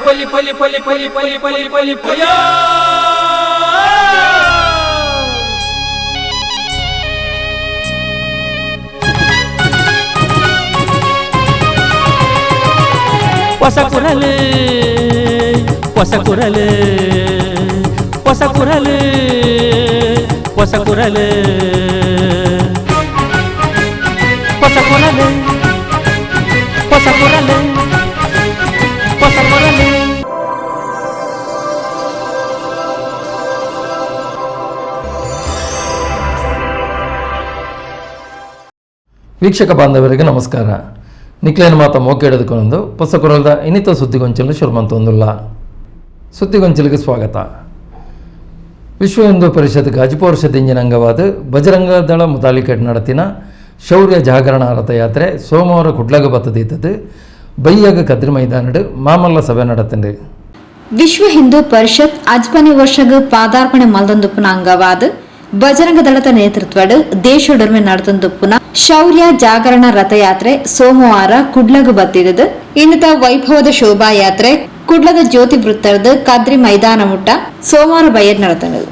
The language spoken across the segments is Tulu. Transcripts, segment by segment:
ಪಲಿ ಪಲಿ ಪಲಿ ಪಲಿ ಪಲಿ ಪಲಿ ಪಲಿ ಪಯ. ಹೊಸ ಕುರಲು, ಹೊಸ ಕುರಲು, ಹೊಸ ಕುರಲು, ಹೊಸ ಕುರಲು, ಹೊಸ ಕುರಲು, ಹೊಸ ಕುರಲು, ಹೊಸ ಕುರಲು. ವೀಕ್ಷಕ ಬಾಂಧವರಿಗೆ ನಮಸ್ಕಾರ. ನಿಕ್ಲೇನ ಮಾತ ಮೋಕೆಡೆದುಕೊಂಡು ಹೊಸ ಕುರಲ್ದ ಇನ್ನಿತ ಸುದ್ದಿಗೊಂಚಲು ಶುರುಮಂತೊಂದುಲ್ಲ. ಸುದ್ದಿಗೊಂಚಲಿಗೆ ಸ್ವಾಗತ. ವಿಶ್ವ ಹಿಂದೂ ಪರಿಷತ್ ಗಾಜಿಪುರ ವರ್ಷದ ಅಂಗವಾದ ಬಜರಂಗ ದಳ ಮುತಾಲಿಕೆಟ್ നടത്തിನ ಶೌರ್ಯ ಜಾಗರಣ ರಥಯಾತ್ರೆ ಸೋಮವಾರ ಕುಡ್ಲಗ ಬತ್ತದಿದ್ದது ಬೈಯಾಗ ಕದ್ರಿ ಮೈದಾನಡು ಮಾಮಲ್ಲ ಸಭೆ നടത്തുന്നുണ്ട്. ವಿಶ್ವ ಹಿಂದೂ ಪರಿಷತ್ ಅಜ್ಪನೆ ವರ್ಷಗ್ ಪಾದಾರ್ಪಣೆ ಮಲ್ದೊಂದುಪ್ಪುನ ಅಂಗವಾದ ಬಜರಂಗ ದಳದ ನೇತೃತ್ವಡ್ ದೇಶೊಡೊರ್ಮೆ ನಡೆತೊಂದುಪ್ಪುನ ಶೌರ್ಯ ಜಾಗರಣ ರಥಯಾತ್ರೆ ಸೋಮವಾರ ಕುಡ್ಲಗು ಬತ್ತಿದದು. ಇನ್ನಿತ ವೈಭವದ ಶೋಭಾಯಾತ್ರೆ ಕುಡ್ಲದ ಜ್ಯೋತಿ ವೃತ್ತದ ಕದ್ರಿ ಮೈದಾನ ಮುಟ್ಟ ಸೋಮವಾರ ಬಯ್ಯಡ್ നടത്തുന്നത്.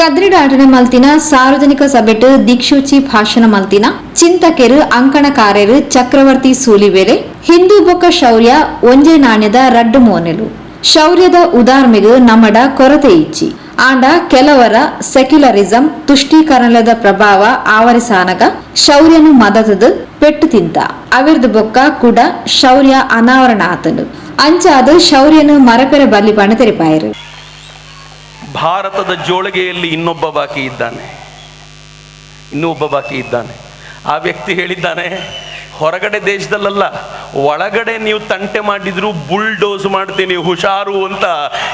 ಕದ್ರಿಡ ಆಟನೆ ಮಲ್ತಿನ ಸಾರ್ವಜನಿಕ ಸಭೆಟ್ ದಿಕ್ಷೂಚಿ ಭಾಷಣ ಮಲ್ತಿನ ಚಿಂತಕೆರು ಅಂಕಣಕಾರರು ಚಕ್ರವರ್ತಿ ಸೂಲಿಬೆಲೆ, ಹಿಂದೂ ಬೊಕ್ಕ ಶೌರ್ಯ ಒಂಜೆ ನಾಣ್ಯದ ರಡ್ಡು ಮೋನೆಲು, ಶೌರ್ಯದ ಉದಾರ್ಮೆಗು ನಮಡ ಕೊರತೆ ಇಚ್ಚಿ, ಆಂಡ ಕೆಲವರ ಸೆಕ್ಯುಲರಿಸಂ ತುಷ್ಟೀಕರಣದ ಪ್ರಭಾವ ಆವರಿಸಾನಗ ಶೌರ್ಯನು ಮದತದು ಪೆಟ್ಟು ತಿಂತ ಅವಿರ್ದು ಬೊಕ್ಕ ಕೂಡ ಶೌರ್ಯ ಅನಾವರಣ ಆತನು, ಅಂಚಾದ ಶೌರ್ಯನು ಮರಪೆರೆ ಬಲ್ಲಿ ಪಣ ತೆರಿಪಾಯರು. ಭಾರತದ ಜೋಳಿಗೆಯಲ್ಲಿ ಇನ್ನೊಬ್ಬ ಬಾಕಿ ಇದ್ದಾನೆ, ಇನ್ನೊಬ್ಬ ಬಾಕಿ ಇದ್ದಾನೆ. ಆ ವ್ಯಕ್ತಿ ಹೇಳಿದ್ದಾನೆ, ಹೊರಗಡೆ ದೇಶದಲ್ಲಲ್ಲ, ಒಳಗಡೆ ನೀವು ತಂಟೆ ಮಾಡಿದ್ರು ಬುಲ್ಡೋಸ್ ಮಾಡ್ತೀನಿ, ಹುಷಾರು ಅಂತ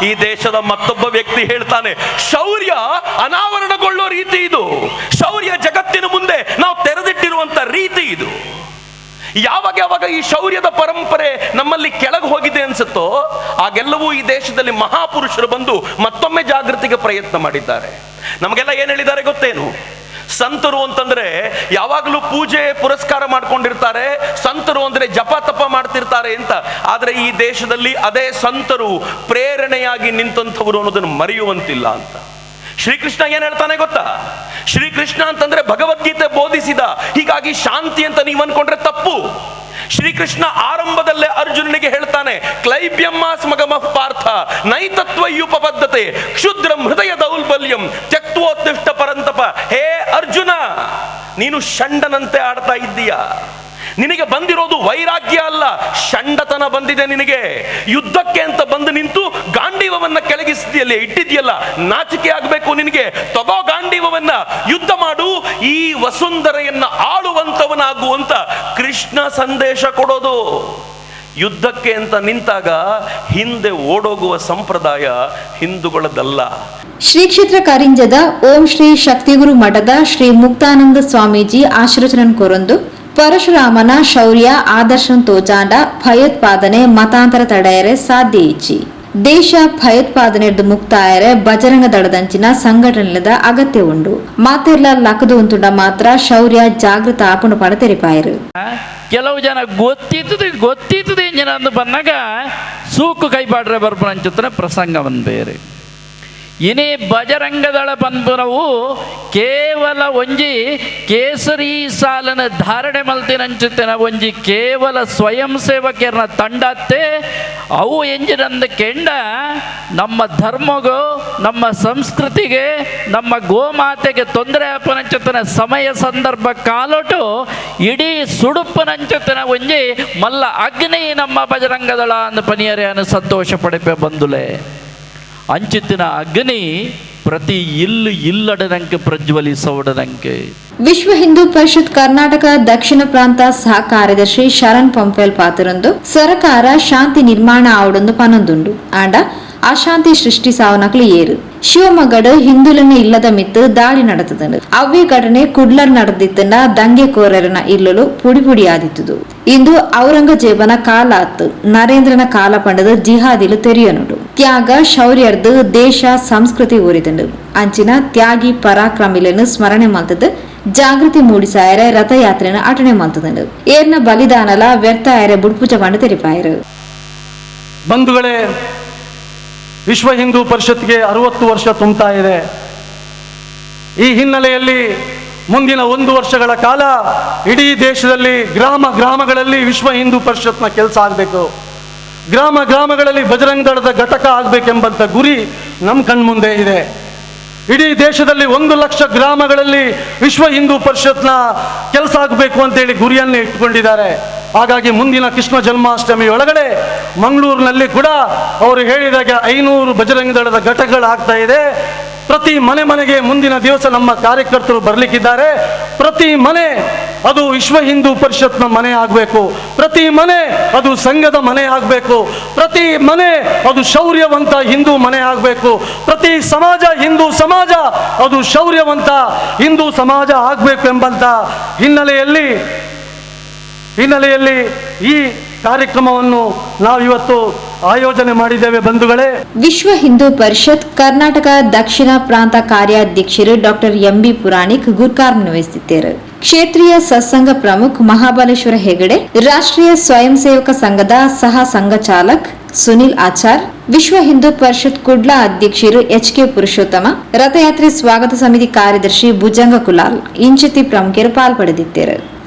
ಈ ದೇಶದ ಮತ್ತೊಬ್ಬ ವ್ಯಕ್ತಿ ಹೇಳ್ತಾನೆ. ಶೌರ್ಯ ಅನಾವರಣಗೊಳ್ಳೋ ರೀತಿ ಇದು. ಶೌರ್ಯ ಜಗತ್ತಿನ ಮುಂದೆ ನಾವು ತೆರೆದಿಟ್ಟಿರುವಂತ ರೀತಿ ಇದು. ಯಾವಾಗ ಯಾವಾಗ ಈ ಶೌರ್ಯದ ಪರಂಪರೆ ನಮ್ಮಲ್ಲಿ ಕೆಳಗೆ ಹೋಗಿದೆ ಅನ್ಸುತ್ತೋ ಆಗೆಲ್ಲವೂ ಈ ದೇಶದಲ್ಲಿ ಮಹಾಪುರುಷರು ಬಂದು ಮತ್ತೊಮ್ಮೆ ಜಾಗೃತಿಗೆ ಪ್ರಯತ್ನ ಮಾಡಿದ್ದಾರೆ. ನಮಗೆಲ್ಲ ಏನ್ ಹೇಳಿದ್ದಾರೆ ಗೊತ್ತೇನು? ಸಂತರು ಅಂತಂದ್ರೆ ಯಾವಾಗಲೂ ಪೂಜೆ ಪುರಸ್ಕಾರ ಮಾಡ್ಕೊಂಡಿರ್ತಾರೆ, ಸಂತರು ಅಂದ್ರೆ ಜಪ ತಪ ಮಾಡ್ತಿರ್ತಾರೆ ಅಂತ. ಆದ್ರೆ ಈ ದೇಶದಲ್ಲಿ ಅದೇ ಸಂತರು ಪ್ರೇರಣೆಯಾಗಿ ನಿಂತಂಥವರು ಅನ್ನೋದನ್ನು ಮರೆಯುವಂತಿಲ್ಲ ಅಂತ. ಶ್ರೀಕೃಷ್ಣ ಏನ್ ಹೇಳ್ತಾನೆ ಗೊತ್ತಾ? ಶ್ರೀಕೃಷ್ಣ ಅಂತಂದ್ರೆ ಭಗವದ್ಗೀತೆ ಬೋಧಿಸಿದ, ಹೀಗಾಗಿ ಶಾಂತಿ ಅಂತ ನೀವು ಅನ್ಕೊಂಡ್ರೆ ತಪ್ಪು. ಶ್ರೀಕೃಷ್ಣ ಆರಂಭದಲ್ಲೇ ಅರ್ಜುನನಿಗೆ ಹೇಳ್ತಾನೆ, ಕ್ಲೈಬ್ಯಮ್ಮಾಸ್ಮಗಮ ಪಾರ್ಥ ನೈತತ್ವಯುಪಬದ್ಧತೆ ಕ್ಷುದ್ರಂ ಹೃದಯ ದೌರ್ಬಲ್ಯಂ ತ್ಯಕ್ತೋತ್ತಿಷ್ಟ ಪರಂತಪ. ಹೇ ಅರ್ಜುನ, ನೀನು ಷಂಡನಂತೆ ಆಡ್ತಾ ಇದ್ದೀಯಾ. ನಿನಗೆ ಬಂದಿರೋದು ವೈರಾಗ್ಯ ಅಲ್ಲ, ಷಂಡತನ ಬಂದಿದೆ ನಿನಗೆ. ಯುದ್ಧಕ್ಕೆ ಅಂತ ಬಂದು ನಿಂತು ಗಾಂಡೀವವನ್ನ ಕೆಳಗಿಸ್ತಿಯಲ್ಲ, ಇಟ್ಟಿದ್ಯಲ್ಲ, ನಾಚಿಕೆ ಆಗಬೇಕು ನಿನಗೆ. ತಗೋ ಗಾಂಡೀವವನ್ನ, ಯುದ್ಧ ಮಾಡು, ಈ ವಸುಂಧರೆಯನ್ನ ಆಳುವಂತವನಾಗುವಂತ ಕೃಷ್ಣ ಸಂದೇಶ ಕೊಡೋದು. ಯುದ್ಧಕ್ಕೆ ಅಂತ ನಿಂತಾಗ ಹಿಂದೆ ಓಡೋಗುವ ಸಂಪ್ರದಾಯ ಹಿಂದೂಗಳದಲ್ಲ. ಶ್ರೀ ಕ್ಷೇತ್ರ ಕಾರಿಂಜದ ಓಂ ಶ್ರೀ ಶಕ್ತಿಗುರು ಮಠದ ಶ್ರೀ ಮುಕ್ತಾನಂದ ಸ್ವಾಮೀಜಿ ಆಶೀರ್ವಚನ ಕೊರೊಂದು ಪರಶುರಾಮನ ಶೌರ್ಯ ಆದರ್ಶನ್ ತೋಜಾಂಡ ಭಯೋತ್ಪಾದನೆ ಮತಾಂತರ ತಡೆಯರೆ ಸಾಧ್ಯ ಇಚ್ಚಿ. ದೇಶ ಭಯೋತ್ಪಾದನೆರ್ದು ಮುಕ್ತಾಯರೆ ಬಜರಂಗ ದಳದಂಚಿನ ಸಂಘಟನೆದ ಅಗತ್ಯ ಉಂಡು. ಮಾತೆರ್ಲ ಲಕದು ಉಂತುಂಡ ಮಾತ್ರ ಶೌರ್ಯ ಜಾಗೃತ ಆಪುಂಡು ಪಡ ತೆರಿಪಾಯರು. ಕೆಲವು ಜನ ಗೊತ್ತಿತ್ತದ ಗೊತ್ತಿತ್ತದ ಇಂಜಿನ ಅಂದು ಬಂದಾಗ ಸೂಕು ಕೈಪಾಡ್ರೆ ಬರ್ಪುನಂಚಿತ್ತನ ಪ್ರಸಂಗ ಬಂದ್ ಬೇರೆ. ಇನಿ ಬಜರಂಗದಳ ಪನ್ಪುನವು ಕೇವಲ ಒಂಜಿ ಕೇಸರಿ ಸಾಲನ ಧಾರಣೆ ಮಲ್ತಿನಂಚುತ್ತಿನ ಒಂಜಿ ಕೇವಲ ಸ್ವಯಂ ಸೇವಕರನ ತಂಡತ್ತೆ. ಅವು ಎಂಜಿನಂದ ಕೆಂಡ ನಮ್ಮ ಧರ್ಮಗೋ ನಮ್ಮ ಸಂಸ್ಕೃತಿಗೆ ನಮ್ಮ ಗೋಮಾತೆಗೆ ತೊಂದರೆ ಆಪನಂಚುತ್ತಿನ ಸಮಯ ಸಂದರ್ಭ ಕಾಲೊಟು ಇಡೀ ಸುಡುಪನಂಚುತ್ತಿನ ಒಂಜಿ ಮಲ್ಲ ಅಗ್ನಿ ನಮ್ಮ ಬಜರಂಗದಳ ಅಂದ ಪನಿಯರೆ ಸಂತೋಷ ಪಡಿಪೆ ಬಂದುಲೆ. ಅಂಚಿತ್ತಿನ ಅಗ್ನಿ ಪ್ರತಿ ಇಲ್ಲು ಇಲ್ಲಡನಂಕೆ ಪ್ರಜ್ವಲಿಸೋಡನಂಕೆ. ವಿಶ್ವ ಹಿಂದೂ ಪರಿಷತ್ ಕರ್ನಾಟಕ ದಕ್ಷಿಣ ಪ್ರಾಂತ ಸಹ ಕಾರ್ಯದರ್ಶಿ ಶರಣ್ ಪಂಪೇಲ್ ಪಾತ್ರರೊಂದು ಸರಕಾರ ಶಾಂತಿ ನಿರ್ಮಾಣ ಆವಡೊಂದು ಪನೊಂದುಂಡು. ಆಂಡ ಅಶಾಂತಿ ಸೃಷ್ಟಿಸಾವನಕ್ಲು ಏರು. ಶಿವಮೊಗ್ಗಡು ಹಿಂದುಲನ ಇಲ್ಲದ ಮಿತ್ತು ದಾಳಿ ನಡೆತದಂಡು. ಅವ್ವೇ ಘಟನೆ ಕುಡ್ಲರ್ ನಡೆದಿತ್ತಂಡ ದಂಗೆ ಕೋರರನ ಇಲ್ಲಲು ಪುಡಿ ಪುಡಿ ಆದಿತ್ತದು. ಇಂದು ಔರಂಗಜೇಬನ ಕಾಲ ಅತ್ತು ನರೇಂದ್ರನ ಕಾಲ ಪಂಡದ ಜಿಹಾದಿಲು ತೆರೆಯನುಡು. ತ್ಯಾಗ ಶೌರ್ಯರ್ದು ದೇಶ ಸಂಸ್ಕೃತಿ ಊರಿದಂಡು. ಅಂಚಿನ ತ್ಯಾಗಿ ಪರಾಕ್ರಮಿలను ಸ್ಮರಣೆ ಮಲ್ತದ್ದು ಜಾಗೃತಿ ಮೂಡಿಸಾಯರೆ ರಥಯಾತ್ರೆನ ಅಟಣೆ ಮಲ್ತದಂಡು. ಏರ್ನ ಬಲಿದಾನಲ ವ್ಯರ್ಥ ಆಯರೆ ಬುಡ್ಪುಜ ಪಂಡ ತೆರಿಪಾಯರು. ಬಂಧುಗಳೇ, ವಿಶ್ವ ಹಿಂದೂ ಪರಿಷತ್ಗೆ 60 ವರ್ಷ ತುಂಬುತ್ತಾ ಇದೆ. ಈ ಹಿನ್ನೆಲೆಯಲ್ಲಿ ಮುಂದಿನ 1 ವರ್ಷಗಳ ಕಾಲ ಇಡೀ ದೇಶದಲ್ಲಿ ಗ್ರಾಮ ಗ್ರಾಮಗಳಲ್ಲಿ ವಿಶ್ವ ಹಿಂದೂ ಪರಿಷತ್ನ ಕೆಲಸ ಆಗಬೇಕು, ಗ್ರಾಮ ಗ್ರಾಮಗಳಲ್ಲಿ ಬಜರಂಗ ದಳದ ಘಟಕ ಆಗಬೇಕೆಂಬಂಥ ಗುರಿ ನಮ್ಮ ಕಣ್ಮುಂದೆ ಇದೆ. ಇಡೀ ದೇಶದಲ್ಲಿ 1 ಲಕ್ಷ ಗ್ರಾಮಗಳಲ್ಲಿ ವಿಶ್ವ ಹಿಂದೂ ಪರಿಷತ್ನ ಕೆಲಸ ಆಗಬೇಕು ಅಂತೇಳಿ ಗುರಿಯನ್ನು ಇಟ್ಕೊಂಡಿದ್ದಾರೆ. ಹಾಗಾಗಿ ಮುಂದಿನ ಕೃಷ್ಣ ಜನ್ಮಾಷ್ಟಮಿ ಒಳಗಡೆ ಮಂಗಳೂರಿನಲ್ಲಿ ಕೂಡ ಅವರು ಹೇಳಿದಾಗೆ 500 ಬಜರಂಗ ದಳದ ಘಟಕಗಳಾಗ್ತಾ ಇದೆ. ಪ್ರತಿ ಮನೆ ಮನೆಗೆ ಮುಂದಿನ ದಿವಸ ನಮ್ಮ ಕಾರ್ಯಕರ್ತರು ಬರಲಿಕ್ಕಿದ್ದಾರೆ. ಪ್ರತಿ ಮನೆ ಅದು ವಿಶ್ವ ಹಿಂದೂ ಪರಿಷತ್ನ ಮನೆ ಆಗಬೇಕು, ಪ್ರತಿ ಮನೆ ಅದು ಸಂಘದ ಮನೆ ಆಗಬೇಕು, ಪ್ರತಿ ಮನೆ ಅದು ಶೌರ್ಯವಂತ ಹಿಂದೂ ಮನೆ ಆಗಬೇಕು, ಪ್ರತಿ ಸಮಾಜ ಹಿಂದೂ ಸಮಾಜ ಅದು ಶೌರ್ಯವಂತ ಹಿಂದೂ ಸಮಾಜ ಆಗಬೇಕು ಎಂಬಂಥ ಹಿನ್ನೆಲೆಯಲ್ಲಿ ಈ ಕಾರ್ಯಕ್ರಮವನ್ನು ನಾವಿವತ್ತು ಆಯೋಜನೆ ಮಾಡಿದ್ದೇವೆ. ಬಂಧುಗಳೇ, ವಿಶ್ವ ಹಿಂದೂ ಪರಿಷತ್ ಕರ್ನಾಟಕ ದಕ್ಷಿಣ ಪ್ರಾಂತ ಕಾರ್ಯಾಧ್ಯಕ್ಷರು ಡಾಕ್ಟರ್ ಎಂಬಿ ಪುರಾಣಿಕ್ ಗುರ್ಕಾರ್ಮೆ ವಹಿಸಿದ್ದಾರೆ. ಕ್ಷೇತ್ರೀಯ ಸತ್ಸಂಗ ಪ್ರಮುಖ್ ಮಹಾಬಲೇಶ್ವರ ಹೆಗಡೆ, ರಾಷ್ಟ್ರೀಯ ಸ್ವಯಂ ಸೇವಕ ಸಂಘದ ಸಹ ಸಂಘ ಚಾಲಕ್ ಸುನಿಲ್ ಆಚಾರ್, ವಿಶ್ವ ಹಿಂದೂ ಪರಿಷತ್ ಕುಡ್ಲಾ ಅಧ್ಯಕ್ಷರು ಎಚ್ ಕೆ ಪುರುಷೋತ್ತಮ, ರಥಯಾತ್ರೆ ಸ್ವಾಗತ ಸಮಿತಿ ಕಾರ್ಯದರ್ಶಿ ಭುಜಂಗ ಕುಲಾಲ್ ಇಂಚಿತಿ ಪ್ರಮುಖರು ಪಾಲ್ಪಡೆದಿದ್ದಾರೆ.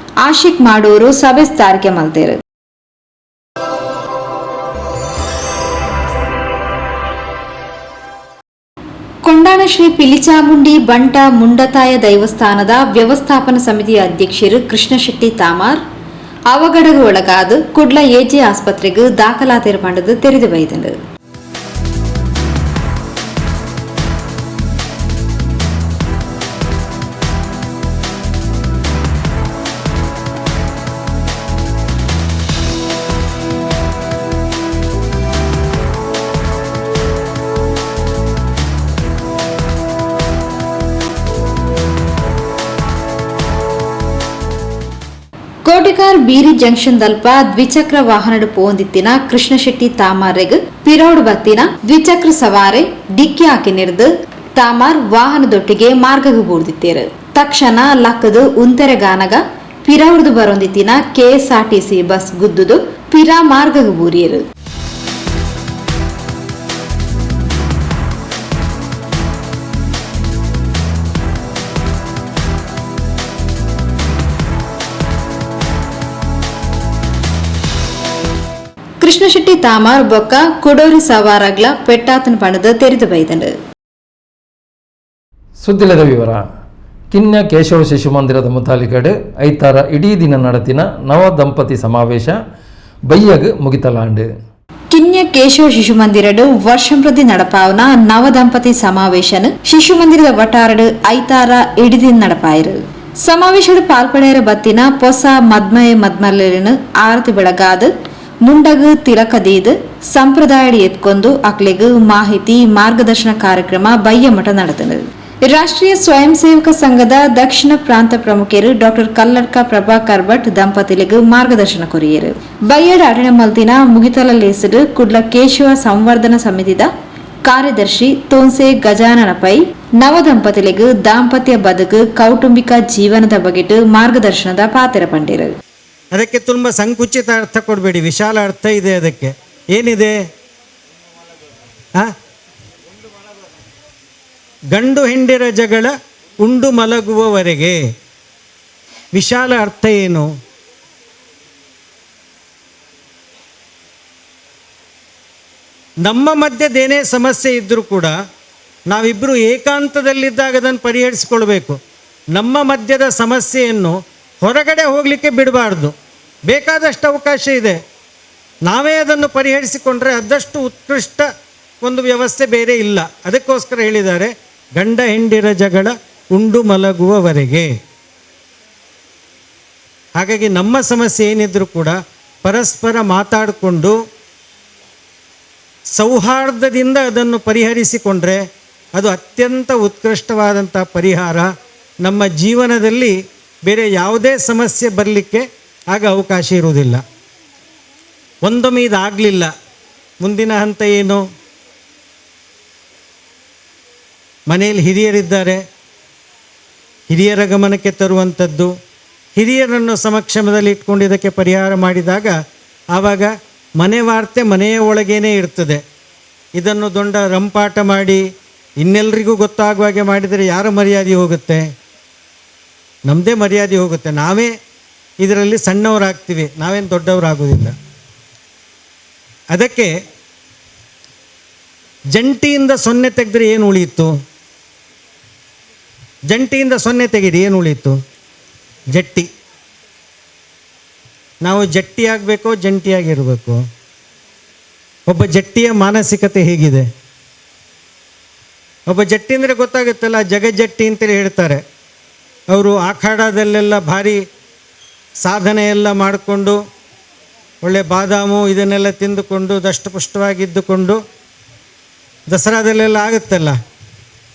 ಆಶಿಕ್ ಮಾಡೂರು ಸಭೆ ತಾರಿಕೆ ಮಲ್ತೇರು. ಕೊಂಡಾಣ ಶ್ರೀ ಪಿಲಿಚಾಮುಂಡಿ ಬಂಟ ಮುಂಡತಾಯ ದೈವಸ್ಥಾನದ ವ್ಯವಸ್ಥಾಪನಾ ಸಮಿತಿಯ ಅಧ್ಯಕ್ಷರು ಕೃಷ್ಣಶೆಟ್ಟಿ ತಾಮಾರ್ ಅವಘಡಗು ಒಳಗಾದ ಕುಡ್ಲ ಎಜೆ ಆಸ್ಪತ್ರೆಗೆ ದಾಖಲಾತಿರು ಪಂಡದು ತೆರೆದು ಬೈದಂಡು. ಕೋಟಿಕಾರ್ ಬೀರಿ ಜಂಕ್ಷನ್ ದಲ್ಪ ದ್ವಿಚಕ್ರ ವಾಹನಡು ಪೋಂದಿತ್ತಿನ ಕೃಷ್ಣಶೆಟ್ಟಿ ತಾಮಾರೆಗ್ ಪಿರೋಡ್ ಬತ್ತಿನ ದ್ವಿಚಕ್ರ ಸವಾರೆ ಡಿಕ್ಕಿ ಹಾಕಿ ನಿರ್ದು ತಾಮಾರ್ ವಾಹನದೊಟ್ಟಿಗೆ ಮಾರ್ಗಗ್ ಬೂರ್ದಿತ್ತೇರು. ತಕ್ಷಣ ಲಕ್ಕದು ಉಂತೆರೆಗಾನಗ ಪಿರೌಡ್ದು ಬರೊಂದಿತ್ತಿನ ಕೆಎಸ್ಆರ್ಟಿಸಿ ಬಸ್ ಗುದ್ದುದು ಪಿರಾ ಮಾರ್ಗಗ್ ಬೂರಿಯರು. Krishna Shetty Tamar ಬೊಕ್ಕ ಕುಡೋರಿ ಸವಾರಗ್ಲ ಪೆಟ್ಟಾತನ ಪಣದ ತೆರೆದು ಬೈದಂಡು. ಸುದ್ದಿಲದ ವಿವರ. ಕಿನ್ಯ ಕೇಶವ ಶಿಶು ಮಂದಿರದ ಮುತಾಲಿಕಡೆ ಐತಾರ ಇಡೀ ದಿನ നടത്തിನ ನವ ದಂಪತಿ ಸಮಾವೇಶ ಬಯ್ಯಗ್ ಮುಗಿತಲಾಂಡು. ಕಿನ್ಯ ಕೇಶವ ಶಿಶು ಮಂದಿರಡು ವರ್ಷಂಪ್ರತಿ നടപ്പാവുന്ന ನವದಂಪತಿ ಸಮಾವೇಶನ ಶಿಶು ಮಂದಿರದ ವಟಾರಡು ಐತಾರ ಇಡಿದಿನ നടപ്പായിರು. ಸಮಾವೇಶದ ಪಾಲ್ಪಡೆಯರ ಬತ್ತಿನ ಪೊಸ ಮದ್ಮಯ ಮದ್ಮರ್ಲಿನ ಆರತಿ ಬೆಳಗಾದ ಮುಂಡಗು ತಿಲಕದೀದು ಸಂಪ್ರದಾಯಡಿ ಎತ್ಕೊಂಡು ಅಕ್ಲೆಗು ಮಾಹಿತಿ ಮಾರ್ಗದರ್ಶನ ಕಾರ್ಯಕ್ರಮ ಬಯ್ಯಮಠ ನಡೆದನು. ರಾಷ್ಟ್ರೀಯ ಸ್ವಯಂ ಸೇವಕ ಸಂಘದ ದಕ್ಷಿಣ ಪ್ರಾಂತ ಪ್ರಮುಖರು ಡಾಕ್ಟರ್ ಕಲ್ಲಡ್ಕ ಪ್ರಭಾಕರ್ ಭಟ್ ದಂಪತಿಲಿಗೆ ಮಾರ್ಗದರ್ಶನ ಕೊರಿಯರು. ಬಯ್ಯಡ ಅಟಣೆ ಮಲ್ತಿನ ಮುಗಿತಲ ಲೇಸಡು ಕುಡ್ಲ ಕೇಶವ ಸಂವರ್ಧನ ಸಮಿತಿದ ಕಾರ್ಯದರ್ಶಿ ತೋನ್ಸೆ ಗಜಾನನ ಪೈ ನವದಂಪತಿಲಿಗೆ ದಾಂಪತ್ಯ ಬದುಕು ಕೌಟುಂಬಿಕ ಜೀವನದ ಬಗೆಟು ಮಾರ್ಗದರ್ಶನದ ಪಾತ್ರ ಪಂಡಿರು. ಅದಕ್ಕೆ ತುಂಬ ಸಂಕುಚಿತ ಅರ್ಥ ಕೊಡಬೇಡಿ, ವಿಶಾಲ ಅರ್ಥ ಇದೆ. ಅದಕ್ಕೆ ಏನಿದೆ? ಗಂಡು ಹೆಂಡಿರ ಜಗಳ ಉಂಡು ಮಲಗುವವರೆಗೆ. ವಿಶಾಲ ಅರ್ಥ ಏನು? ನಮ್ಮ ಮಧ್ಯದೇನೇ ಸಮಸ್ಯೆ ಇದ್ದರೂ ಕೂಡ ನಾವಿಬ್ಬರು ಏಕಾಂತದಲ್ಲಿದ್ದಾಗ ಅದನ್ನು ಪರಿಹರಿಸಿಕೊಳ್ಬೇಕು. ನಮ್ಮ ಮಧ್ಯದ ಸಮಸ್ಯೆಯನ್ನು ಹೊರಗಡೆ ಹೋಗಲಿಕ್ಕೆ ಬಿಡಬಾರ್ದು. ಬೇಕಾದಷ್ಟು ಅವಕಾಶ ಇದೆ. ನಾವೇ ಅದನ್ನು ಪರಿಹರಿಸಿಕೊಂಡ್ರೆ ಅದಷ್ಟು ಉತ್ಕೃಷ್ಟ ಒಂದು ವ್ಯವಸ್ಥೆ ಬೇರೆ ಇಲ್ಲ. ಅದಕ್ಕೋಸ್ಕರ ಹೇಳಿದ್ದಾರೆ, ಗಂಡ ಹೆಂಡಿರ ಜಗಳ ಉಂಡು ಮಲಗುವವರೆಗೆ. ಹಾಗಾಗಿ ನಮ್ಮ ಸಮಸ್ಯೆ ಏನಿದ್ರೂ ಕೂಡ ಪರಸ್ಪರ ಮಾತಾಡಿಕೊಂಡು ಸೌಹಾರ್ದದಿಂದ ಅದನ್ನು ಪರಿಹರಿಸಿಕೊಂಡ್ರೆ ಅದು ಅತ್ಯಂತ ಉತ್ಕೃಷ್ಟವಾದಂಥ ಪರಿಹಾರ. ನಮ್ಮ ಜೀವನದಲ್ಲಿ ಬೇರೆ ಯಾವುದೇ ಸಮಸ್ಯೆ ಬರಲಿಕ್ಕೆ ಆಗ ಅವಕಾಶ ಇರುವುದಿಲ್ಲ. ಒಂದೊಮ್ಮೆ ಇದಾಗಲಿಲ್ಲ, ಮುಂದಿನ ಹಂತ ಏನು? ಮನೆಯಲ್ಲಿ ಹಿರಿಯರಿದ್ದಾರೆ, ಹಿರಿಯರ ಗಮನಕ್ಕೆ ತರುವಂಥದ್ದು. ಹಿರಿಯರನ್ನು ಸಮಕ್ಷಮದಲ್ಲಿ ಇಟ್ಕೊಂಡು ಇದಕ್ಕೆ ಪರಿಹಾರ ಮಾಡಿದಾಗ ಆವಾಗ ಮನೆ ವಾರ್ತೆ ಮನೆಯ ಒಳಗೇನೆ ಇರ್ತದೆ. ಇದನ್ನು ದೊಡ್ಡ ರಂಪಾಟ ಮಾಡಿ ಇನ್ನೆಲ್ಲರಿಗೂ ಗೊತ್ತಾಗುವ ಹಾಗೆ ಮಾಡಿದರೆ ಯಾರ ಮರ್ಯಾದೆ ಹೋಗುತ್ತೆ? ನಮ್ಮದೇ ಮರ್ಯಾದೆ ಹೋಗುತ್ತೆ. ನಾವೇ ಇದರಲ್ಲಿ ಸಣ್ಣವರಾಗ್ತೀವಿ, ನಾವೇನು ದೊಡ್ಡವರಾಗೋದಿಲ್ಲ. ಅದಕ್ಕೆ ಜಂಟಿಯಿಂದ ಸೊನ್ನೆ ತೆಗೆದ್ರೆ ಏನು ಉಳಿಯಿತು? ಜಂಟಿಯಿಂದ ಸೊನ್ನೆ ತೆಗೀರಿ, ಏನು ಉಳಿಯಿತು? ಜಟ್ಟಿ. ನಾವು ಜಟ್ಟಿ ಆಗಬೇಕೋ ಜಂಟಿಯಾಗಿರಬೇಕು? ಒಬ್ಬ ಜಟ್ಟಿಯ ಮಾನಸಿಕತೆ ಹೇಗಿದೆ? ಒಬ್ಬ ಜಟ್ಟಿ ಅಂದರೆ ಗೊತ್ತಾಗುತ್ತಲ್ಲ, ಜಗಜ್ಜಟ್ಟಿ ಅಂತೇಳಿ ಹೇಳ್ತಾರೆ. ಅವರು ಆಖಾಡದಲ್ಲೆಲ್ಲ ಭಾರಿ ಸಾಧನೆಯೆಲ್ಲ ಮಾಡಿಕೊಂಡು ಒಳ್ಳೆ ಬಾದಾಮು ಇದನ್ನೆಲ್ಲ ತಿಂದುಕೊಂಡು ದಷ್ಟಪುಷ್ಟವಾಗಿದ್ದುಕೊಂಡು ದಸರಾದಲ್ಲೆಲ್ಲ ಆಗುತ್ತಲ್ಲ,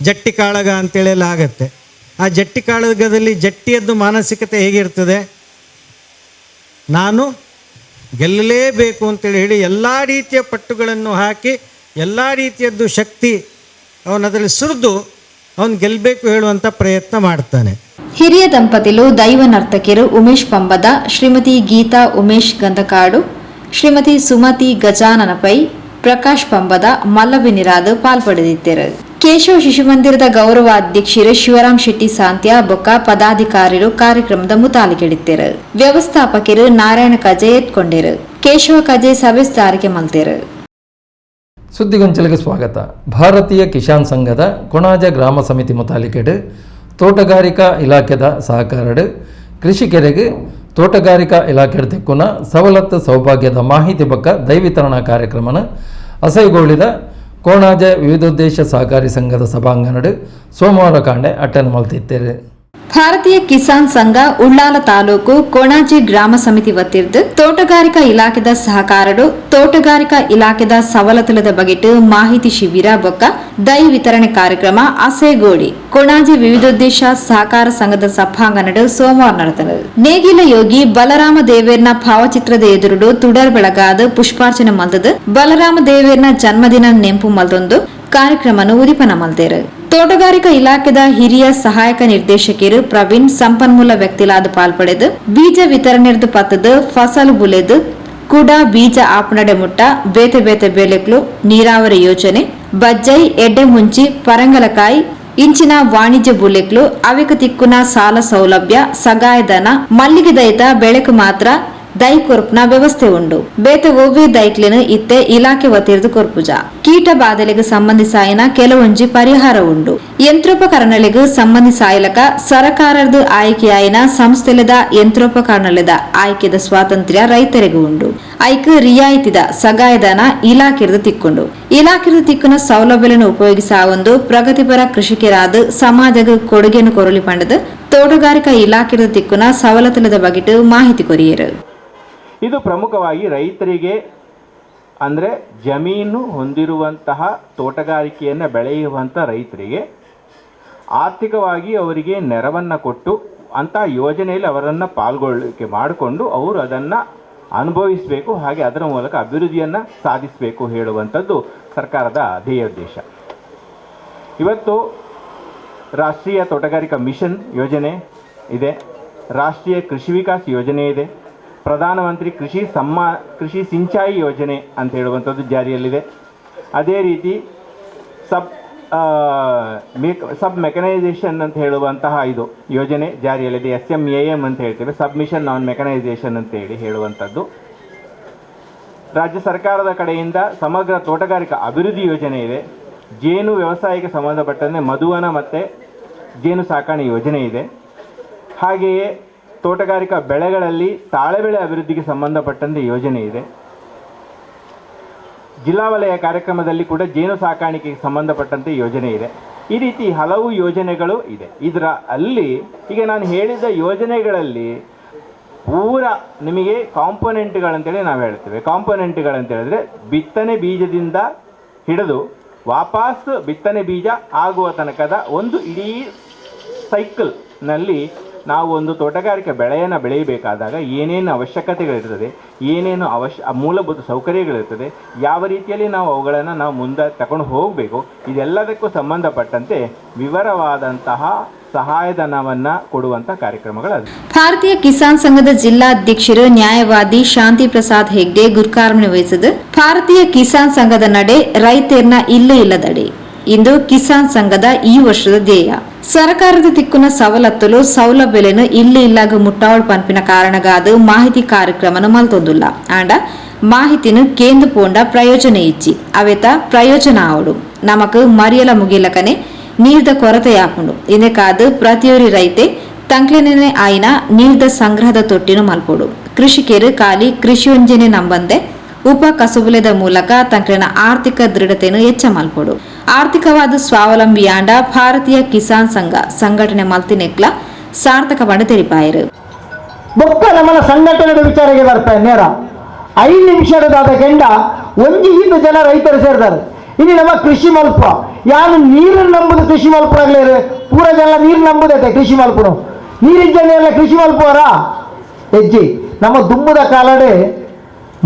ಜಟ್ಟಿ ಕಾಳಗ ಅಂತೇಳೆಲ್ಲ ಆಗುತ್ತೆ. ಆ ಜಟ್ಟಿ ಕಾಳಗದಲ್ಲಿ ಜಟ್ಟಿಯದ್ದು ಮಾನಸಿಕತೆ ಹೇಗಿರ್ತದೆ? ನಾನು ಗೆಲ್ಲಲೇಬೇಕು ಅಂತೇಳಿ ಹೇಳಿ ಎಲ್ಲ ರೀತಿಯ ಪಟ್ಟುಗಳನ್ನು ಹಾಕಿ ಎಲ್ಲ ರೀತಿಯದ್ದು ಶಕ್ತಿ ಅವನದರಲ್ಲಿ ಸುರಿದು ಅವನು ಗೆಲ್ಲಬೇಕು ಹೇಳುವಂಥ ಪ್ರಯತ್ನ ಮಾಡ್ತಾನೆ. ಹಿರಿಯ ದಂಪತಿಲು ದೈವ ನರ್ತಕಿಯರು ಉಮೇಶ್ ಪಂಬದ, ಶ್ರೀಮತಿ ಗೀತಾ ಉಮೇಶ್ ಗಂಧಕಾಡು, ಶ್ರೀಮತಿ ಸುಮತಿ ಗಜಾನನ ಪೈ, ಪ್ರಕಾಶ್ ಪಂಬದ ಮಲ್ಲವಿನಿರಾದ ಪಾಲ್ಪಡೆದಿದ್ದರು. ಕೇಶವ ಶಿಶು ಮಂದಿರದ ಗೌರವ ಅಧ್ಯಕ್ಷರು ಶಿವರಾಮ್ ಶೆಟ್ಟಿ ಸಾಂತ್ಯ ಬೊಕ್ಕ ಪದಾಧಿಕಾರಿರು ಕಾರ್ಯಕ್ರಮದ ಮುತಾಲಿಕೆಡಿದ್ದರು. ವ್ಯವಸ್ಥಾಪಕರು ನಾರಾಯಣ ಕಜೆ ಎತ್ಕೊಂಡಿರು. ಕೇಶವ ಕಜೆ ಸಭೆ ಸಾರಿಗೆ ಮಲ್ತೇರು. ಸುದ್ದಿಗೊಂಚಲಿಗೆ ಸ್ವಾಗತ. ಭಾರತೀಯ ಕಿಸಾನ್ ಸಂಘದ ಕೊಣಾಜ ಗ್ರಾಮ ಸಮಿತಿ ಮುತಾಲಿಕೆಡು ತೋಟಗಾರಿಕಾ ಇಲಾಖೆದ ಸಹಕಾರಡು ಕೃಷಿಕರಿಗೆ ತೋಟಗಾರಿಕಾ ಇಲಾಖೆ ತಿಕ್ಕುನ ಸವಲತ್ತು ಸೌಭಾಗ್ಯದ ಮಾಹಿತಿ ಬಕ್ಕ ದೈವಿತರಣಾ ಕಾರ್ಯಕ್ರಮನ ಅಸೈಗೋಳಿದ ಕೋಣಾಜ ವಿವಿಧೋದ್ದೇಶ ಸಹಕಾರಿ ಸಂಘದ ಸಭಾಂಗಣಡು ಸೋಮವಾರ ಕಾಂಡೆ ಅಟ್ಟೆನ ಮಲ್ತಿತ್ತೇರು. ಭಾರತೀಯ ಕಿಸಾನ್ ಸಂಘ ಉಳ್ಳಾಲ ತಾಲೂಕು ಕೊಣಾಜೆ ಗ್ರಾಮ ಸಮಿತಿ ವತಿರ್ದು ತೋಟಗಾರಿಕಾ ಇಲಾಖೆದ ಸಹಕಾರಡು ತೋಟಗಾರಿಕಾ ಇಲಾಖೆದ ಸವಲತ್ತುಲದ ಬಗೆಟ್ ಮಾಹಿತಿ ಶಿಬಿರ ಬೊಕ್ಕ ದೈ ವಿತರಣೆ ಕಾರ್ಯಕ್ರಮ ಅಸೇಗೋಡಿ ಕೊಣಾಜೆ ವಿವಿಧೋದ್ದೇಶ ಸಹಕಾರ ಸಂಘದ ಸಭಾಂಗಣಡು ಸೋಮವಾರ ನಡೆದನು. ನೇಗಿಲ ಯೋಗಿ ಬಲರಾಮ ದೇವೇರ್ನ ಭಾವಚಿತ್ರದ ಎದುರುಡು ತುಡರ್ ಬೆಳಗಾದ ಪುಷ್ಪಾರ್ಚನೆ ಮಲ್ದದು ಬಲರಾಮ ದೇವೇರ್ನ ಜನ್ಮದಿನ ನೆಂಪು ಮಲ್ದೊಂದು ಕಾರ್ಯಕ್ರಮನು ಉದಿಪನ ಮಲ್ದೇರು. ತೋಟಗಾರಿಕಾ ಇಲಾಖೆದ ಹಿರಿಯ ಸಹಾಯಕ ನಿರ್ದೇಶಕರು ಪ್ರವೀಣ್ ಸಂಪನ್ಮೂಲ ವ್ಯಕ್ತಿಲಾದ ಪಾಲ್ಪಡೆದು ಬೀಜ ವಿತರಣೆರ್ದು ಪತ್ತದು ಫಸಲು ಬುಲೆದು ಕುಡ ಬೀಜ ಆಪನಡೆ ಮುಟ್ಟ ಬೇತೆ ಬೇತೆ ಬೇಲೆಕ್ಲು ನೀರಾವರಿ ಯೋಜನೆ ಬಜ್ಜೈ ಎಡ್ಡೆ ಮುಂಚಿ ಪರಂಗಲಕಾಯಿ ಇಂಚಿನ ವಾಣಿಜ್ಯ ಬುಲೆಕ್ಲು ಅವೆಕ ತಿಕ್ಕುನ ಸಾಲ ಸೌಲಭ್ಯ ಸಗಾಯಧನ ಮಲ್ಲಿಗೆ ದೈತ ಬೆಳಕು ಮಾತ್ರ ದೈ ಕೊರ್ಪುನ ವ್ಯವಸ್ಥೆ ಉಂಡು. ಬೇತೆ ಒವ್ವೇ ದೈಕ್ಲೆನ್ ಇತ್ತೆ ಇಲಾಖೆ ವತಿರ್ದು ಕೊರ್ಪುಜ. ಕೀಟ ಬಾಧೆಲೆಗ್ ಸಂಬಂಧಿಸಾಯಿನ ಕೆಲವೊಂಜಿ ಪರಿಹಾರ ಉಂಡು. ಯಂತ್ರೋಪಕರಣಲೆಗ್ ಸಂಬಂಧಿಸಾಯಿಲಕ ಸರಕಾರರ್ದು ಆಯ್ಕೆಯಾಯಿನ ಸಂಸ್ಥೆಲೆದ ಯಂತ್ರೋಪಕರಣಲೆದ ಆಯ್ಕೆದ ಸ್ವಾತಂತ್ರ್ಯ ರೈತರಿಗೂ ಉಂಡು. ಐಕ್ ರಿಯಾಯಿತಿದ ಸಗಾಯದಾನ ಇಲಾಖೆರ್ದು ತಿಕ್ಕೊಂಡು. ಇಲಾಖೆರ್ದು ತಿಕ್ಕುನ ಸೌಲಭ್ಯಗಳನ್ನು ಉಪಯೋಗಿಸಾವೊಂದು ಪ್ರಗತಿಪರ ಕೃಷಿಕರಾದ ಸಮಾಜಗ್ ಕೊಡುಗೆಯನ್ನು ಕೊರಲಿ ಪಂಡದು ತೋಟಗಾರಿಕಾ ಇಲಾಖೆರ್ದು ತಿಕ್ಕುನ ಸವಲತ್ತುಲದ ಬಗೆಟ್ ಮಾಹಿತಿ ಕೊರಿಯರು. ಇದು ಪ್ರಮುಖವಾಗಿ ರೈತರಿಗೆ ಅಂದರೆ ಜಮೀನು ಹೊಂದಿರುವಂತಹ ತೋಟಗಾರಿಕೆಯನ್ನು ಬೆಳೆಯುವಂಥ ರೈತರಿಗೆ ಆರ್ಥಿಕವಾಗಿ ಅವರಿಗೆ ನೆರವನ್ನು ಕೊಟ್ಟು ಅಂಥ ಯೋಜನೆಯಲ್ಲಿ ಅವರನ್ನು ಪಾಲ್ಗೊಳ್ಳಿಕೆ ಮಾಡಿಕೊಂಡು ಅವರು ಅದನ್ನು ಅನುಭವಿಸಬೇಕು, ಹಾಗೆ ಅದರ ಮೂಲಕ ಅಭಿವೃದ್ಧಿಯನ್ನು ಸಾಧಿಸಬೇಕು ಹೇಳುವಂಥದ್ದು ಸರ್ಕಾರದ ಧ್ಯೇಯೋದ್ದೇಶ. ಇವತ್ತು ರಾಷ್ಟ್ರೀಯ ತೋಟಗಾರಿಕಾ ಮಿಷನ್ ಯೋಜನೆ ಇದೆ, ರಾಷ್ಟ್ರೀಯ ಕೃಷಿ ವಿಕಾಸ್ ಯೋಜನೆ ಇದೆ, ಪ್ರಧಾನಮಂತ್ರಿ ಕೃಷಿ ಸಿಂಚಾಯಿ ಯೋಜನೆ ಅಂತ ಹೇಳುವಂಥದ್ದು ಜಾರಿಯಲ್ಲಿದೆ. ಅದೇ ರೀತಿ ಸಬ್ ಮೆಕನೈಸೇಷನ್ ಅಂತ ಹೇಳುವಂತಹ ಇದು ಯೋಜನೆ ಜಾರಿಯಲ್ಲಿದೆ. SMAM ಅಂತ ಹೇಳ್ತೇವೆ, ಸಬ್ mission on mechanisation ಅಂತೇಳಿ ಹೇಳುವಂಥದ್ದು. ರಾಜ್ಯ ಸರ್ಕಾರದ ಕಡೆಯಿಂದ ಸಮಗ್ರ ತೋಟಗಾರಿಕಾ ಅಭಿವೃದ್ಧಿ ಯೋಜನೆ ಇದೆ. ಜೇನು ವ್ಯವಸಾಯಕ್ಕೆ ಸಂಬಂಧಪಟ್ಟಂತೆ ಮಧುವನ ಮತ್ತು ಜೇನು ಸಾಕಣೆ ಯೋಜನೆ ಇದೆ. ಹಾಗೆಯೇ ತೋಟಗಾರಿಕಾ ಬೆಳೆಗಳಲ್ಲಿ ತಾಳೆಬೆಳೆ ಅಭಿವೃದ್ಧಿಗೆ ಸಂಬಂಧಪಟ್ಟಂತೆ ಯೋಜನೆ ಇದೆ. ಜಿಲ್ಲಾ ವಲಯ ಕಾರ್ಯಕ್ರಮದಲ್ಲಿ ಕೂಡ ಜೇನು ಸಾಕಾಣಿಕೆಗೆ ಸಂಬಂಧಪಟ್ಟಂತೆ ಯೋಜನೆ ಇದೆ. ಈ ರೀತಿ ಹಲವು ಯೋಜನೆಗಳು ಇದೆ. ಇದರ ಅಲ್ಲಿ ಈಗ ನಾನು ಹೇಳಿದ ಯೋಜನೆಗಳಲ್ಲಿ ಪೂರ ನಿಮಗೆ ಕಾಂಪೊನೆಂಟ್ಗಳಂತೇಳಿ ನಾವು ಹೇಳ್ತೇವೆ. ಕಾಂಪೊನೆಂಟ್ಗಳಂತ ಹೇಳಿದ್ರೆ ಬಿತ್ತನೆ ಬೀಜದಿಂದ ಹಿಡಿದು ವಾಪಸ್ ಬಿತ್ತನೆ ಬೀಜ ಆಗುವ ತನಕದ ಒಂದು ಇಡೀ ಸೈಕಲ್ನಲ್ಲಿ ನಾವು ಒಂದು ತೋಟಗಾರಿಕೆ ಬೆಳೆಯನ್ನು ಬೆಳೆಯಬೇಕಾದಾಗ ಏನೇನು ಅವಶ್ಯಕತೆಗಳಿರ್ತದೆ, ಏನೇನು ಮೂಲಭೂತ ಸೌಕರ್ಯಗಳಿರ್ತದೆ, ಯಾವ ರೀತಿಯಲ್ಲಿ ನಾವು ಅವುಗಳನ್ನು ನಾವು ಮುಂದೆ ತಗೊಂಡು ಹೋಗಬೇಕು, ಇದೆಲ್ಲದಕ್ಕೂ ಸಂಬಂಧಪಟ್ಟಂತೆ ವಿವರವಾದಂತಹ ಸಹಾಯಧನವನ್ನು ಕೊಡುವಂಥ ಕಾರ್ಯಕ್ರಮಗಳು. ಭಾರತೀಯ ಕಿಸಾನ್ ಸಂಘದ ಜಿಲ್ಲಾಧ್ಯಕ್ಷರು ನ್ಯಾಯವಾದಿ ಶಾಂತಿ ಪ್ರಸಾದ್ ಹೆಗ್ಡೆ ಗುರ್ಕಾರ್ಮಣೆ ವಹಿಸಿದ ಭಾರತೀಯ ಕಿಸಾನ್ ಸಂಘದ ನಡೆ ರೈತರ್ನ ಇಲ್ಲೇ ಇಲ್ಲದಡೆ ಇಂದು ಕಿಸಾನ್ ಸಂಘದ ಈ ವರ್ಷದ ಧ್ಯೇಯ. ಸರ್ಕಾರದ ತಿಕ್ಕುನ ಸವಲತ್ತುಲು ಸೌಲಭ್ಯలను ಇಲ್ಲಿ ಇಲ್ಲಾಗ ಮುಟ್ಟಾವಳ್ ಪನ್ಪಿನ ಕಾರಣಗಾದ ಮಾಹಿತಿ ಕಾರ್ಯಕ್ರಮನ ಮಲ್ತೊಂದುಲ್ಲ. ಆಂಡ ಮಾಹಿತಿನು ಕೇಂದ್ರ ಪೋಂಡ ಪ್ರಯೋಜನ ಇಚ್ಚಿ ಅವೆತ ಪ್ರಯೋಜನ ಆವಡು. ನಮಕ್ ಮರಿಯಲ ಮುಗಿಲಕನೆ ನೀರ್ದ ಕೊರತೆಯಾಪುಂಡು. ಇದಕ್ಕಾದ ಪ್ರತಿಯೊರಿ ರೈತೆ ತಂಕ್ಲೆನೆ ಆಯ್ನ ನೀರ್ದ ಸಂಗ್ರಹದ ತೊಟ್ಟಿನ ಮಲ್ಪೋಡು. ಕೃಷಿಕರು ಖಾಲಿ ಕೃಷಿಯೊಂಜನೆ ನಂಬಂದೆ ಉಪ ಕಸುಬುಲೆದ ಮೂಲಕ ತಂಕ್ಲೆನ ಆರ್ಥಿಕ ದೃಢತೆಯನ್ನು ಹೆಚ್ಚ ಮಲ್ಪೋಡು. ಆರ್ಥಿಕವಾದ ಸ್ವಾವಲಂಬಿಯಾಂಡ ಭಾರತೀಯ ಕಿಸಾನ್ ಸಂಘ ಸಂಘಟನೆ ಮಲ್ತಿನೆಕ್ಲ ಸಾರ್ಥಕ ಪಂಡ ತೆರಿಪಾಯರು. ಬೊಕ್ಕ ನಮ್ಮನ ಸಂಘಟನೆದ ವಿಚಾರಕ್ಕೆ ಬರ್ತಾರೆ ನೇರ 5 ನಿಮಿಷದಾದ ಕೆಂಡ ಒಂಜಿ ಹಿಂದು ಜನ ರೈತರು ಸೇರ್ತಾರೆ. ಇನ್ನು ನಮ್ಮ ಕೃಷಿ ಮಲ್ಪ ಯಾನು ನೀರನ್ನು ನಂಬುದು ಕೃಷಿ ಮಲ್ಪರಾಗ್ಲೇರು ಪೂರ ಜನ ನೀರು ನಂಬುದೈತೆ ಕೃಷಿ ಮಲ್ಪನು ನೀರಿದ್ದ ಎಲ್ಲ ಕೃಷಿ ಮಲ್ಪುವರ ಹೆಜ್ಜಿ ನಮ್ಮ ದುಂಬುದ ಕಾಲಡೆ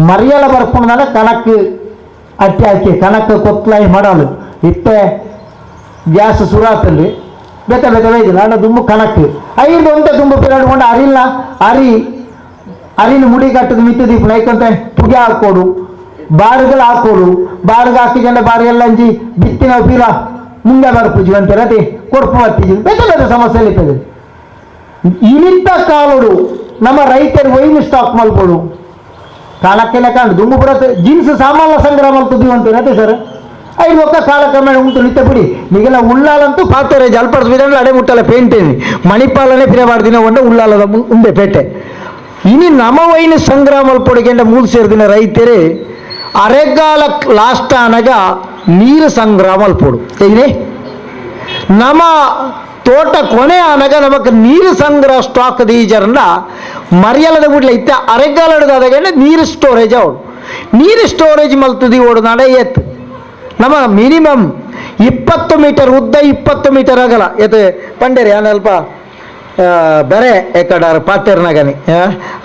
ಮರಿಯಲ ಬರ್ಪುಂಡಾನ ಕಣಕ್ ಅಟ್ಟಿ ಹಾಕಿ ಕಣಕ್ ಕೊತ್ಲಾಯಿ ಮಾಡಲು ಇತ್ತೆ ಗ್ಯಾಸ್ ಸುರಾತಲ್ಲಿ ಬೇತೆ ಬೇತೆ ಬೈದಿಲ್ಲ ಅಣ್ಣ ದುಂಬು ಕಣಕ್ ಐದು ಒಂತೆ ದುಂಬು ಪಿರಾಡ್ಕೊಂಡು ಅರಿಲ್ಲ ಅರಿ ಅರಿನ ಮುಡಿ ಕಟ್ಟದ ಮಿತ್ತು ದೀಪ ನೈಕೊಂತೆ ಪುಗೆ ಹಾಕೋಡು ಬಾರುಗಳು ಹಾಕೋಡು ಬಾರುಗ ಹಾಕಿಜಂಡ ಬಾರು ಎಲ್ಲ ಅಂಜಿ ಬಿತ್ತಿನ ಪೀರ ಮುಂದೆ ಬರ್ಪುಜಿ ಅಂತಾರೆ ಅದೇ ಕೊರ್ಪು ಬತ್ತಿಜಿ ಬೇತೆ ಬೇತೆ ಸಮಸ್ಯೆ ಇರ್ತದೆ. ಇನಿತ್ತ ಕಾಲೋಡು ನಮ್ಮ ರೈತರು ವೈನ್ ಸ್ಟಾಕ್ ಮಲ್ಪೋಡು ಕಾಲಕ್ಕೆಲ್ಲ ಕಾಣು ದುಂಬು ಬರತ್ತೆ ಜೀನ್ಸ್ ಸಾಮಾನ್ಯ ಸಂಗ್ರಹ ಮಲ್ತದ್ವಿ ಅಂತೀರ ಅದೇ ಸರ್ ಐದು ಒಕ್ಕ ಕಾಲಕ್ರಮೇಣ ಉಂಟು ನಿತ್ಯ ಬಿಡಿ ನಿಗೆಲ್ಲ ಉಳ್ಳಾಲಂತೂ ಪಾತಾರೆ ಜಲ್ಪಡ್ಸ್ ಅಡೆ ಮುಟ್ಟಲ್ಲ ಪೇಂಟೇನಿ ಮಣಿಪಾಲನೆ ಪಿರಬಾರ್ದಿನ ಒಂಡ ಉಳ್ಳಾಲದ ಉಂಡೆ ಪೇಟೆ ಇನಿ ನಮ ವೈನ್ ಸಂಗ್ರಹ ಮಲ್ಪೊಡಿಗೆಂಡ ಮೂಲು ಸೇರಿದಿನ ರೈತರೇ ಅರೆಗಾಲ ಲಾಸ್ಟ್ ಆನಗ ನೀರು ಸಂಗ್ರಹ ಮಲ್ಪೊಡು ಏನೇ ನಮ್ಮ ತೋಟ ಕೊನೆ ಆನಗ ನಮಕ್ ನೀರು ಸಂಗ್ರಹ ಸ್ಟಾಕ್ ದೀಜರಂಡ ಮರಿಯಲದ ಗುಡ್ಲ ಇತ್ತ ಅರೆಗಾಲದ ನೀರು ಸ್ಟೋರೇಜ್ ಅವಡು ನೀರು ಸ್ಟೋರೇಜ್ ಮಲ್ತದಿ ಓಡುನಾಡ ಏತ್ ನಮ್ಮ ಮಿನಿಮಮ್ 20 ಮೀಟರ್ ಉದ್ದ 20 ಮೀಟರ್ ಆಗಲ್ಲ ಎತ್ ಪಂಡೇರಿ ಅಲ್ಪ ಬೆರೆ ಎಕಡಾರ ಪಾತೇರ್ನಗನಿ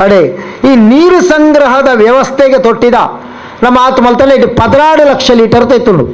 ಅಡೆ ಈ ನೀರು ಸಂಗ್ರಹದ ವ್ಯವಸ್ಥೆಗೆ ತೊಟ್ಟಿದ ನಮ್ಮ ಆತು ಮಲ್ತಲ್ಲ ಇಟ್ಟು 16 ಲಕ್ಷ ಲೀಟರ್ ತೈತುಂಡು.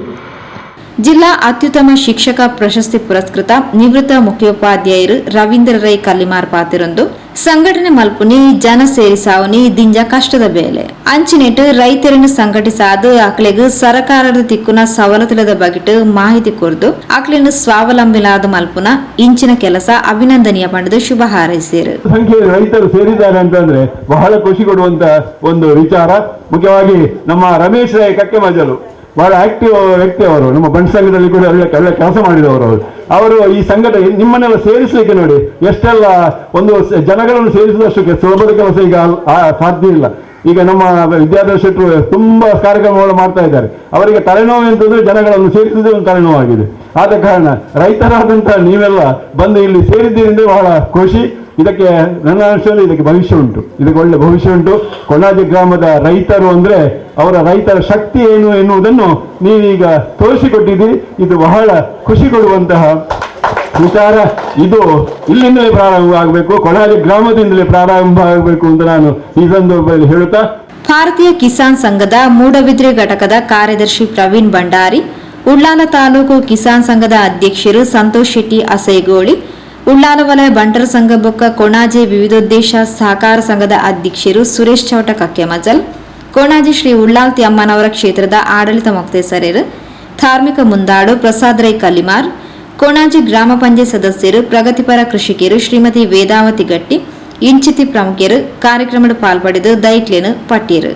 ಜಿಲ್ಲಾ ಅತ್ಯುತ್ತಮ ಶಿಕ್ಷಕ ಪ್ರಶಸ್ತಿ ಪುರಸ್ಕೃತ ನಿವೃತ್ತ ಮುಖ್ಯೋಪಾಧ್ಯಾಯರು ರವೀಂದ್ರ ರೈ ಕಲ್ಲಿಮಾರ್ ಪಾತಿರೊಂದು ಸಂಘಟನೆ ಮಲ್ಪುನಿ ಜನ ಸೇರಿಸಾವನಿ ದಿಂಜ ಕಷ್ಟದ ಬೇಲೆ. ಅಂಚಿನೆಟ್ ರೈತರನ್ನು ಸಂಘಟಿಸಾದ ಅಕ್ಲೆಗ್ ಸರಕಾರದ ತಿಕ್ಕುನ ಸವಲತ್ತುದ ಬಗೆಟ್ ಮಾಹಿತಿ ಕೊರ್ದು ಅಕ್ಲೆನ್ ಸ್ವಾವಲಂಬಿಲಾದ ಮಲ್ಪುನ ಇಂಚಿನ ಕೆಲಸ ಅಭಿನಂದನೀಯ ಪಂಡದು ಶುಭ ಹಾರೈಸಿದರು. ಸಂಖ್ಯೆಯ ರೈತರು ಸೇರಿದ್ದಾರೆ ಅಂತಂದ್ರೆ ಬಹಳ ಖುಷಿ ಕೊಡುವಂತ ಒಂದು ವಿಚಾರ. ಮುಖ್ಯವಾಗಿ ನಮ್ಮ ರಮೇಶ್ ರೈ ಕಕ್ಕೆಮಜಲು ಬಹಳ ಆಕ್ಟಿವ್ ವ್ಯಕ್ತಿ ಅವರು, ನಮ್ಮ ಬಂಟ್ ಸಂಘದಲ್ಲಿ ಕೂಡ ಒಳ್ಳೆ ಒಳ್ಳೆ ಕೆಲಸ ಮಾಡಿದವರು ಅವರು. ಅವರು ಈ ಸಂಘಟನೆ ನಿಮ್ಮನ್ನೆಲ್ಲ ಸೇರಿಸಲಿಕ್ಕೆ ನೋಡಿ ಎಷ್ಟೆಲ್ಲ ಒಂದು ಜನಗಳನ್ನು ಸೇರಿಸುವಷ್ಟಕ್ಕೆ ಸುಲಭದ ಕೆಲಸ ಈಗ ಸಾಧ್ಯ ಇಲ್ಲ. ಈಗ ನಮ್ಮ ವಿದ್ಯಾಧರ ಶೆಟ್ಟರು ತುಂಬಾ ಕಾರ್ಯಕ್ರಮಗಳು ಮಾಡ್ತಾ ಇದ್ದಾರೆ. ಅವರಿಗೆ ತಲೆನೋವು ಅಂತಂದ್ರೆ ಜನಗಳನ್ನು ಸೇರಿಸುವುದೇ ಒಂದು ತಲೆನೋವಾಗಿದೆ. ಆದ ಕಾರಣ ರೈತರಾದಂತಹ ನೀವೆಲ್ಲ ಬಂದು ಇಲ್ಲಿ ಸೇರಿದ್ದೀರಿ, ಬಹಳ ಖುಷಿ. ಇದಕ್ಕೆ ನನ್ನ ಅನಿಸಿದಲ್ಲಿ ಇದಕ್ಕೆ ಭವಿಷ್ಯ ಉಂಟು, ಇದಕ್ಕೆ ಒಳ್ಳೆ ಭವಿಷ್ಯ ಉಂಟು. ಕೊಣಾಜೆ ಗ್ರಾಮದ ರೈತರು ಅಂದ್ರೆ ಅವರ ರೈತರ ಶಕ್ತಿ ಏನು ಎನ್ನುವುದನ್ನು ನೀವೀಗ ತೋರಿಸಿಕೊಟ್ಟಿದ್ದೀರಿ. ಇದು ಬಹಳ ಖುಷಿ ಕೊಡುವಂತಹ ವಿಚಾರ. ಇದು ಇಲ್ಲಿಂದಲೇ ಪ್ರಾರಂಭ ಆಗಬೇಕು, ಕೊಣಾಜೆ ಗ್ರಾಮದಿಂದಲೇ ಪ್ರಾರಂಭ ಆಗಬೇಕು ಅಂತ ನಾನು ಈ ಸಂದರ್ಭದಲ್ಲಿ ಹೇಳುತ್ತಾ, ಭಾರತೀಯ ಕಿಸಾನ್ ಸಂಘದ ಮೂಡಬಿದ್ರೆ ಘಟಕದ ಕಾರ್ಯದರ್ಶಿ ಪ್ರವೀಣ್ ಭಂಡಾರಿ, ಉಳ್ಳಾಲ ತಾಲೂಕು ಕಿಸಾನ್ ಸಂಘದ ಅಧ್ಯಕ್ಷರು ಸಂತೋಷ್ ಶೆಟ್ಟಿ ಅಸೈಗೋಳಿ, ಉಳ್ಳಾಲ ವಲಯ ಬಂಟರ ಸಂಘ ಬೊಕ್ಕ ಕೊಣಾಜೆ ವಿವಿಧೋದ್ದೇಶ ಸಹಕಾರ ಸಂಘದ ಅಧ್ಯಕ್ಷರು ಸುರೇಶ್ ಚೌಟ ಕಕ್ಕೆಮಜಲ್, ಕೊಣಾಜೆ ಶ್ರೀ ಉಳ್ಳಾಲ್ತಿ ಅಮ್ಮನವರ ಕ್ಷೇತ್ರದ ಆಡಳಿತ ಮೊಕ್ತೇಸರರು ಧಾರ್ಮಿಕ ಮುಂದಾಡು ಪ್ರಸಾದ್ ರೈ ಕಲಿಮಾರ್, ಕೊಣಾಜೆ ಗ್ರಾಮ ಪಂಚಾಯತ್ ಸದಸ್ಯರು ಪ್ರಗತಿಪರ ಕೃಷಿಕರು ಶ್ರೀಮತಿ ವೇದಾವತಿ ಗಟ್ಟಿ ಇಂಚಿತಿ ಪ್ರಮುಖರು ಕಾರ್ಯಕ್ರಮದ ಪಾಲ್ಪಡೆದು ದೈಕ್ಲೇನು ಪಟ್ಟಿರು.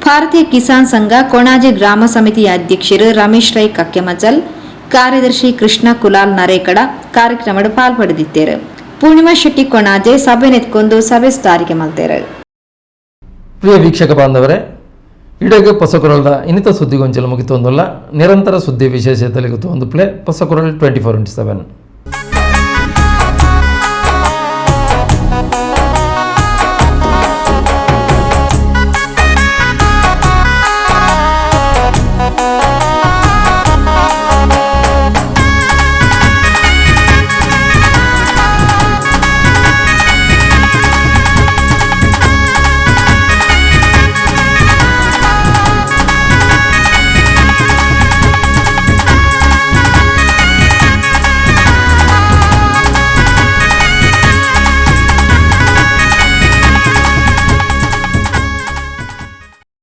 ಭಾರತೀಯ ಕಿಸಾನ್ ಸಂಘ ಕೊಣಾಜೆ ಗ್ರಾಮ ಸಮಿತಿಯ ಅಧ್ಯಕ್ಷರು ರಮೇಶ್ ರೈ ಕಕ್ಕೆಮಜಲ್, ಕಾರ್ಯದರ್ಶಿ ಕೃಷ್ಣ ಕುಲಾಲ್ ನರೇಕಡ ಕಾರ್ಯಕ್ರಮದ ಪಾಲ್ಪಡೆದಿದ್ದಾರೆ. ಪೂರ್ಣಿಮಾ ಶೆಟ್ಟಿ ಕೊಣಾಜೆ ಸಭೆ ನೆತ್ಕೊಂಡು ಸಭೆ ಸುಧಾರಿಕೆ ಮಲ್ತೇರು. ಪ್ರಿಯ ವೀಕ್ಷಕ ಬಾಂಧವರೇ, ಇಡಗ ಪೊಸಕುರಲ್ದ ಇನ್ನಿತ ಸುದ್ದಿಗೊಂಚಲು ಮುಗಿತೊಂದಲ್ಲ. ನಿರಂತರ ಸುದ್ದಿ ವಿಶೇಷ ಒಂದು ಪ್ಲೇ ಪೊಸಕುರಲ್ 24x7.